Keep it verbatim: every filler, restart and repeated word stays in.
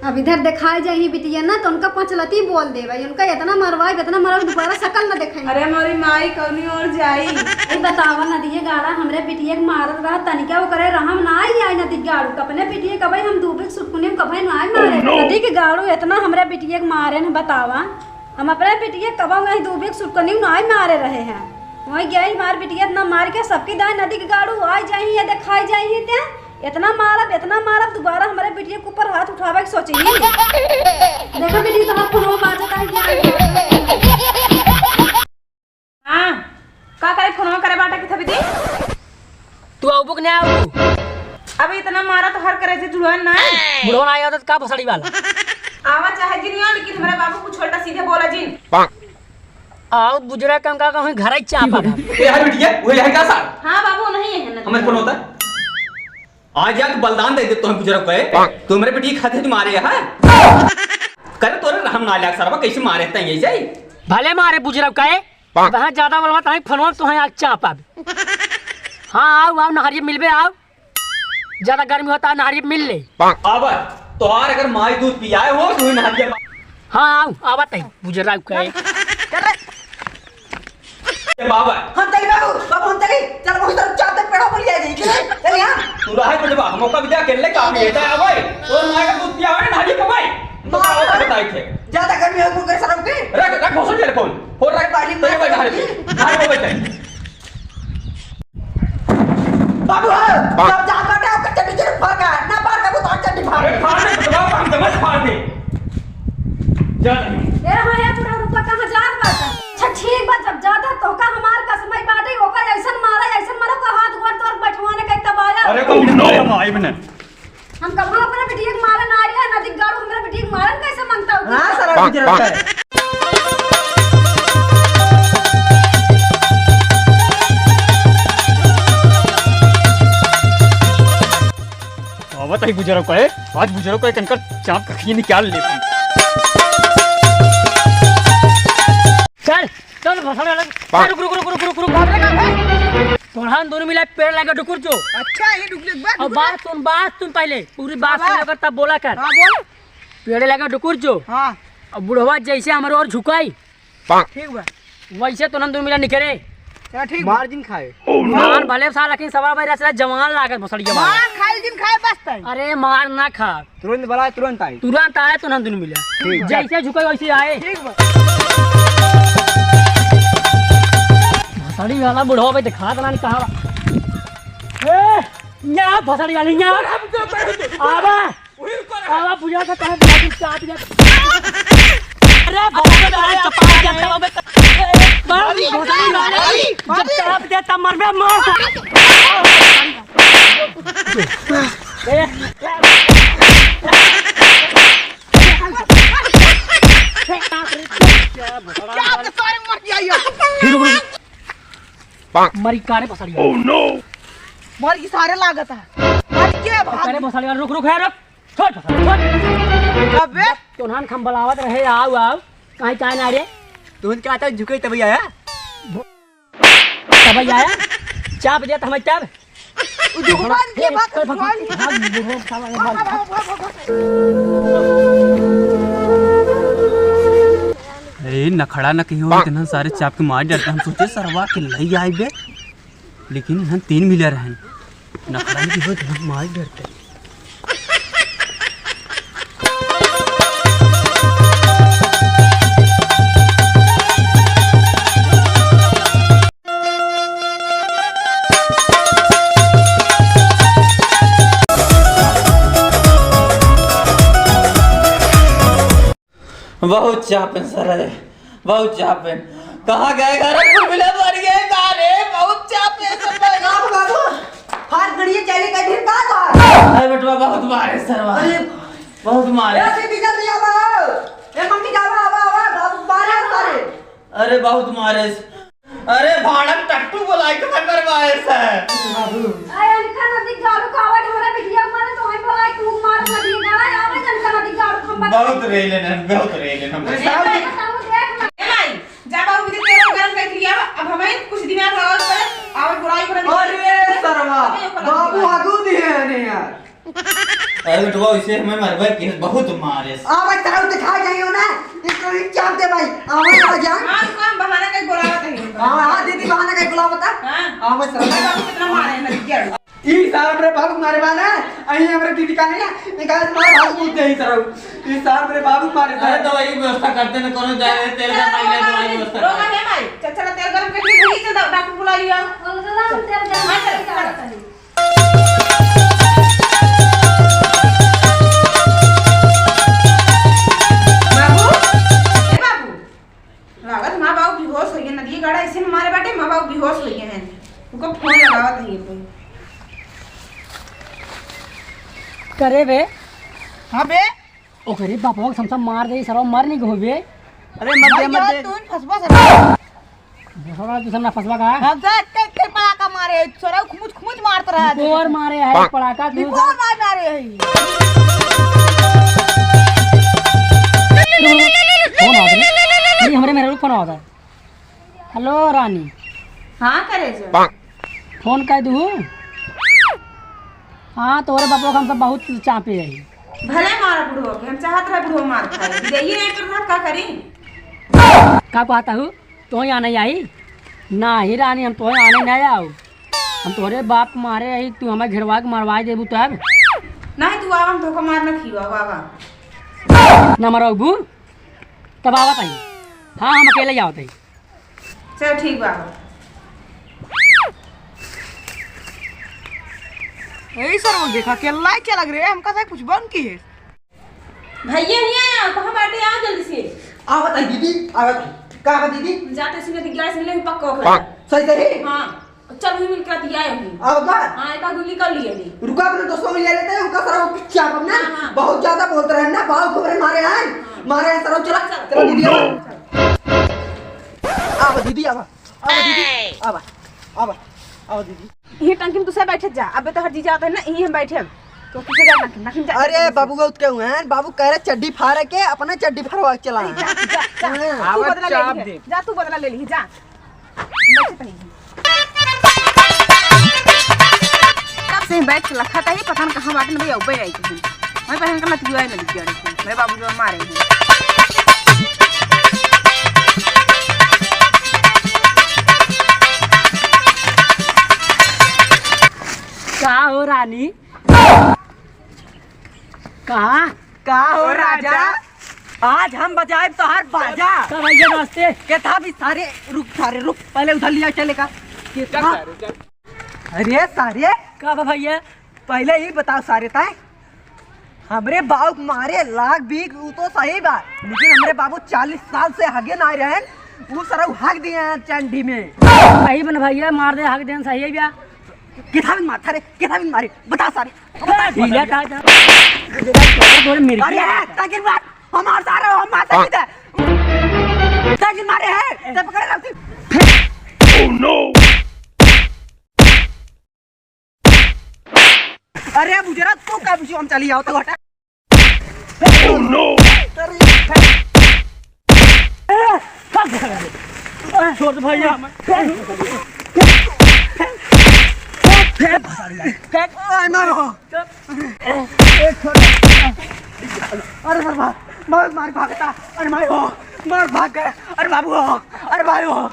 अब इधर देखाई जाई बिटिया ना, तो उनका पचलती बोल देबे, उनका इतना मरवाई, इतना मरवाई, दोबारा शकल न देखाई। अरे मोरी माई, कौनी ओर जाई? ए, बतावा नदिया गाड़ा हमरे बिटिया के मारत रहा, तनिका ओकरे रहम ना आई, आई नदी गाड़ू, अपने बिटिया कबे हम दूबे के सुटकुनी में कबे ना आई मारे। नदी के गाड़ू इतना हमरे बिटिया के मारे न, बतावा, हम अपने बिटिया कबे नहीं दूबे के सुटकुनी में ना आई मारे रहे हैं। वहीं गई हमार बिटिया इतना मार के सबकी दाई नदी के गाड़ू आई जाई या देखाई जाई ही ते। इतना मारब, इतना मारब, दोबारा हमरे बिटिया के ऊपर हाथ उठावे के सोची ही। देखो बिटिया, तुम्हारा फोनवा बाजत है, ध्यान दे। हाँ, का करे फोनवा करे बाटे के थबी दी? तू आउबू कि ना आउबू? अब इतना मारा तो हर करे से जुड़वा ना। बुढ़वा ना आया तो का भसड़ी वाला? आवा चाहे जिन, लेकिन हमारे बाबू कुछ उल्टा सीधे बोला जिन। आउ बुजरा कम का कहूँ घर ही चापा था। ए, हाय बिटिया, वो यहाँ का सार? हाँ बाबू, नहीं है ना। हमें कौन होता है? आज जाके बलिदान दे दे, तो हम बुजरा कहे, तो हमारे बिटिया खाते तुम्हारे यहाँ। करे तोरे रहम ना लाग सरवा, कैसे मारे तैं ये जाई? भले मारे बुजरा कहे, वहाँ ज्यादा बोलवा तो फोनवा तो है आज चापा। हाँ, आउ, आउ, नहरिया मिलबे, आउ। ज्यादा गर्मी होता है, नहरिया मिल ले। अब तोहार अगर माई दूध पियाए हो, तो ही नहरिया। हाँ, आउ, आवत है, बुजरा कहे। ए बाबा। हम चली बाबू, बाबू हम चली। चल बाबू, चल, चाप तक पेड़ा बोली आ जाई। चल, चल यहाँ। तू रहे बेटवा, हम ओका विदा कर ले, काम ये था, आवे। तोर माई का दूध पियावे, नहरिया पवाई। तो का होता बताई थे? ज्यादा गर्मी हो, मुझे शर्म के। रख, रख, भोसड़ी वाले फोन। फोन रख, पानी तेरे में बैठा है। नहरिया पवाई। बाबू हो, जब जात बाटे आपका चड्डी जरूर फाड़ का, ना फाड़ का, वो तो चड्डी फाड़ अरे दे। फाड़ दे, बतलाओ, हम समझ फाड़ दे। जा नहीं। ए, हाँ, ए, बुढ़ऊ, रुका, कहाँ जात बाटे? अच्छा, ठीक बा, जब जाता तो का हमार कसमई बाटे, ओकर ऐसन मारा, ऐसन मारा, ओकर हाथ गोड़ तोड़ बैठवाने का तब आया। अरे, तो Oh, no! हम आइब ने। हम कबो अपने बिटिया के मारे ना आइला, नदी गाड़ू हमरा बिटिया के मारन कैसे मांगता हो? हाँ, सारा गुजरता है। आवत ही बुजुर्ग कहे, आज बुजुर्ग कहे, इनका चाप का खींच निकाल ले। चल, चल, भसड़ वाला। बा- रुक, रुक, रुक। तोहन दोनों मिला पेड़ लगा डुकुर जो। अच्छा, ये डुकुर एक बार और डुकुर। बात सुन, बात सुन पहले, पूरी बात बाबा। सुन, अगर तब बोला कर। हाँ, बोल। पेड़ लगा डुकुर जो। हाँ। और बुढ़वा जैसे हमारे और झुकाई, ठीक बा। वैसे तोहन दोनों मिला निकरे। चल, ठीक बा। मार जिन खाए। Oh, no! मार भले साला, लेकिन सवा भाई रचला जवान लागत भसड़िया वाला। मार खाए जिन खाए बस तई। अरे मार ना खा। तुरंत बुलाए, तुरंत आई। तुरंत आए तो नंदन मिला। ठीक बा। जैसे झुके वैसे आए। ठीक बा। भसड़ी वाला बुढ़वा भाई दिखा दना नहीं कहा। ए, या भसड़ी वाली या। आवा। आवा बुझा का कहा बाबू चाप दे। अरे भसड़ी वाली चपा दे तब बे। बाबू भसड़ी वाली जब चाप दे तब मरबे मार। फिर रुक, रुक। मरी कारे पसड़िया। Oh, no! मर की सारे लागत है। मर के भाग। कारे पसड़िया, रुक, रुक, है, रुक। छोड़, पसड़िया, छोड़। अबे। तोहन खम बलावत रहे, आउ, आउ। काहे, काहे ना रे? तोहन का आता झुके तभी आया? तब आया, चाप दिया त हमें तब। उ दुकान के बात भाग, भाग, भाग, भाग, भाग, भाग, भाग, भाग। ए, नखड़ा न कहीं हो, इतना सारे चाप के मार डरते। हम सोचे सरवा के लई आइबे, लेकिन हम तीन मिला रहन। नखड़ा न कहीं हो, इतना मार डरते। बहुत चापेन सर है, बहुत चापेन। कहाँ गए घर? कुल मिला मर गए का रे? बहुत चापेन सर है। बाबू, बाबू, फार गड़िए चले का दिन का था? अरे बेटवा, बहुत मारे सरवा। अरे, बहुत मारे। ए, दीदी, जल्दी आवा। ए, मम्मी, आवा, आवा, आवा, बाबू मारे सारे। अरे, बहुत मारे। अरे भाड़क टट्टू बोलाए के मरवाए से। बाबू। अरे अनका नदी गाड़ू का आवाज हमरा बिटिया मारे तो वही बोलाए तू मार नदी गाड़ा आवे अनका नदी गाड़ू खंबा। बहुत रेले न, बहुत रेले न। ए भाई, ए भाई, जा बाबू जी तेल गरम कर लिया। अब हमें कुछ दिन और और करे और बुराई करे। अरे सरवा, बाबू हगू दिए नहीं यार। अरे बेटवा, इसे हमें मरबे के बहुत मारे। आ भाई, ताऊ दिखा जाइयो ना, इसको ही चाप दे भाई। आ भाई, आ जा। हाँ, रुको, हम बहाना कहीं बुलावत है। हाँ, हाँ, दीदी, बहाना कहीं बुलावत है। हाँ। आ भाई, सर। बाबू कितना मारे हैं, लग गया। ई साहब रे बाबू मारे बा ना, अहीं हमरे दीदी का नहीं है, निकाल मार भाग कूद दे ई तरह। ई साहब रे बाबू मारे बा। अरे, दवाई की व्यवस्था करते ना, कोनो जाए, तेल गरम कर ले, दवाई की व्यवस्था रोका कर। है भाई, चल, चल, तेल गरम कर ले, वही से डॉक्टर बुला लिया। चल, चल, चल, चल। बाबू, ए बाबू, लागत माँ बाबू बेहोश होइगे, नदिये गाड़ा ऐसे में मारे बाटे, माँ बाबू बेहोश होइगे हैं। उनको फोन लगावत है ये कोई। करे बे। हाँ बे। ओकरे बापवा के समसा मार दे, सरवा मर नहीं गो बे। अरे मत दे, मत दे। तू फंसबा सरवा। सरवा तू समना फंसबा का? हम तो एक, एक, एक पड़ाका मारे, सरवा खुमुच, खुमुच मारत रहा है। और मारे है पड़ाका तू। और मार मारे है। फोन आवत है। ये हमरे मेहरारू फोन आवत है। हेलो रानी। हाँ करे जो। फोन कर दू। हाँ, तोरे बापा का हम सब बहुत चापे है। भले मारा बुढ़वा के, हम चाहत रहे बुढ़वा मार खाए। यही नहीं करत का करी? का कहत हू? तोहई आने आई? नाही रानी, हम तोहई आने नहीं आओ। हम तोहरे बाप के मारे आई, तू हमें घेरवा के मरवा देबू तब? नहीं, तू आवा, हम धोखा मार न खियो, आवा, आवा। ना मरबू? तब आवत आई। हाँ, हम अकेले ही आवत आई। चल ठीक बा। यही सर वो देखा, अकेला ही चला गए, हमका से कुछ बन की है। भैया, हियाँ आओ, कहाँ बाटे? आओ जल्दी से। आवत है दीदी, आवत है। का बा दीदी? जाते सुने तो ग्यारह से मिले, पक्का हो गया। सही, सही? हाँ, चल, वही मिल के दिया है वही। आओ बा। हाँ, एक आध गोली कर लिए अभी। रुका, अपने दोस्तों को ले लेते हैं, उनका सारा वो पिक्चर अपना हाँ, हाँ। बहुत ज्यादा बोलते रहे ना, बाबू खबरें मारे हैं, हाँ। मारे हैं, सर, चला, चल। चला दीदी, आओ। चल। आवा दीदी, आवा, आवा दीदी, आवा, आवा, आवा दीदी। यही टंकी में तू सब बैठे जा, अबे तो हर जीजा आता है ना, यही हम बैठे हम। तो किसे जा टंकी, टंकी में जा, अरे टंकी में। बाबू का उतके हुए हैं, बाबू कह रहे चड्डी फाड़ के अपना चड्डी फरवा के चला अरे जा, है। जा, जा, तू हाँ। बदला ले ली है। जा, तू बदला ले ली है, जा। बैठे तो ही। तब से बैठ के लखा था, ये पता न कहाँ बाटे, न भैया, उबे आई थी। मैं पहन के लतियो आई लगी गाड़ी से। मेरे बाबू जो मारे हैं। का हो रानी? कहाँ? का हो ओ राजा? राजा? आज हम बजाइब तोहार बाजा। का भैया नमस्ते। के था भी सारे, रुक सारे, रुक। पहले उधर लिया चले का। के चल था? सारे, चल। अरे सारे। का बा भैया? पहले ही बताओ सारे ताए। हमरे बाबू के मारे लाग भी, उ तो सही बा। लेकिन हमरे बाबू चालीस साल से हगे ना रहे, उ सरऊ हग दिए हैं चंडी में। सही बन भैया, मार दे हग देन सही है भैया। किथा बिन माथा रे, किथा बिन मारे, बता सारे। ढीला था, था। थोड़े मिर्गी अरे, है। ताकि बात, हमार सारे, हम माता की दे। ताकि मारे है, ते पकड़ रखती। Oh no! अरे, बुजरा, तू का बुझो, हम चली आओ तो हटा। Oh no! छोड़ दे भैया। फेंक। फेंक। आय मारो। अरे सर, मार, मार, मार भागता। अरे माई हो, मार भाग गए। अरे बाबू हो, अरे भाई हो।